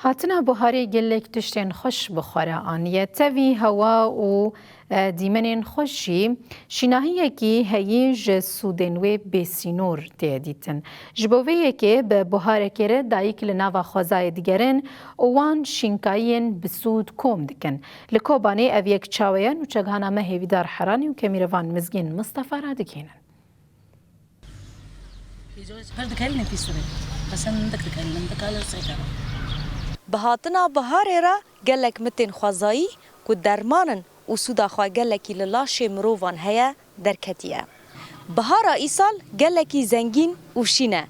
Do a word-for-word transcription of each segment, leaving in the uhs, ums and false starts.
Hatina buharê gelek tiştên xweş bi xwe re aniye. Tevî, hewa û, e, dîmenên xweş jî şînahiyekî heyî ji sûdên wê bêsînor tê dîtin. Ji bo vê yekê bi buharekê re dayik li nava xwezayê digerin û wan şînkayiyên bi sûd kom dikin. Li Kobanê ev yek çawe ye? Nûçegihana me Hêvîdar Heranî û Kemîrevan Mizgîn Mistefa radigihînin. Pir dikelîne pîsûrê. Qesen dik dikelîne, dik alê sê kere. Bi hatina biharê re gelek mitên xwezayî ku derman in û sûda xwe gelekî li laşê mirovan heye, derketiye. Bihara îsal gelekî zengîn û şîn e.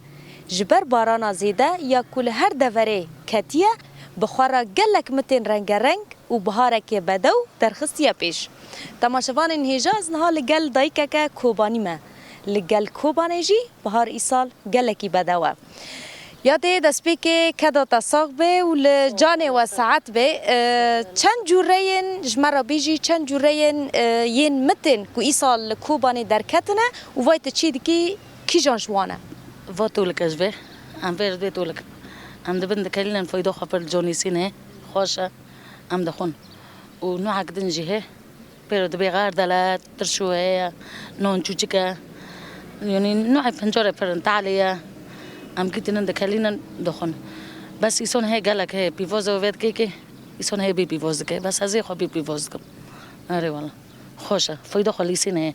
Ji ber barana zêde ya ku li her deverê ketiye, bi xwe re gelek mitên rengereng û biharekê bedew derxistiye pêş. Temaşevanên hêja, ez niha li gel dayikeke Kobanî me. Li gel Kobanê jî bihar îsal gelekî bedew e. Ya dê destpêkê keda te sax be û li canê we saet be. E, çend cûreyên, ji me re bêjî, çend cûreyên, e, yên mitên ku îsal li Kobanê derketine û vay tu çî dikî, kîjan ji wan e? Va tolike ji vê, em vê re divê tolik. Em dibin dikelînin, fayda xwe pir li canê sînê, xweş e, em dixwin. Û nuhek din jî hê, pêro dibê xerdele, tirşû heye, non çûçik e. Yanî nuhê pencarê pir in, talê ye. Em gîtînin dikelînin, dixwin. Bes îson hê gelek hê pîvoz û vê dikê kê, îson hê bê pîvoz dike. Bes ez ê xwe bê pîvoz dikim. Erê wala. Xweş e, fayda xwe lîsînê hê.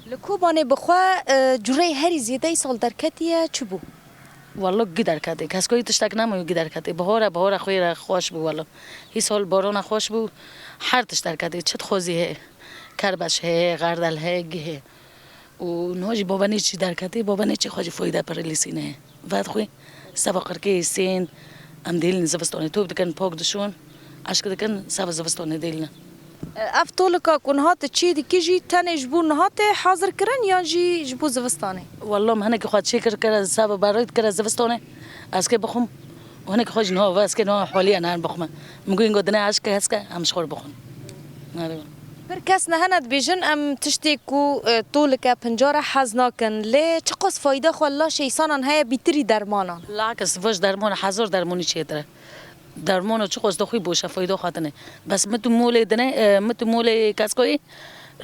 Li Kobanê bi xwe, e, cureyê herî zêde îsal derketiye çi bû? Walo gî derketê. Keskoyî tiştek nemayo gî derketê. Bihore, bihore xwê re xweş bû walo. Hîsal barana xweş bû. Her tişt derketê. Çi dixwazî heye. Kerbeş heye, xerdel heye, gî heye. Û niha jî babenê çî derketê, babenê çî xwe jî foyde pir lîsîne. Vedxwî seba qirkê sên, em dêlin zivistanê top dikin, pok dişon, eşk dikin, seba zivistanê dêlin. Ev tolika ku niha tu çê dikî jî tenê ji bo niha tê hazir kirin yan jî ji bo zivistanê? Wallah, min hinekî xwe çê kir, kire seba berê dikire zivistanê, ez kê bixwim. Û hinekî xwe jî niha ve, ez kê niha holiye nerin bixwime. Min got, dinê eşke heske, em ji xwe re bixwin. Erê. Pir kes ne hene dibêjin, em tiştê ku, e, tolike pincar e hez nakin. Lê çiqas fayda xwe laşê îsanan heye bîtirî dermanan? Bilakis, voj dermon, hezar dermonî çêtir e. Dermono çiqas dixwî boş e, fayda xwe tine. Bes mit û molê dine, e, mit û molê keskoyî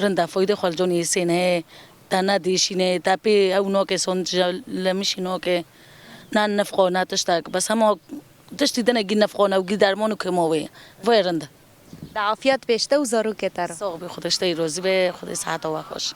rind e, fayda xwe li canê sên heye. Te ne dêşîne, te pê ew nake, sonuca lemişî nake. Ne nifqo, ne tiştek. Bes hema tiştî dine gî nifqo ne û gî dermon û kêmo wê. Vay rind e. Te afiyet pêşte û zarokê te re. Sağ bî, Xwedê ji te yî rozî be, Xwedê seheta we xweş.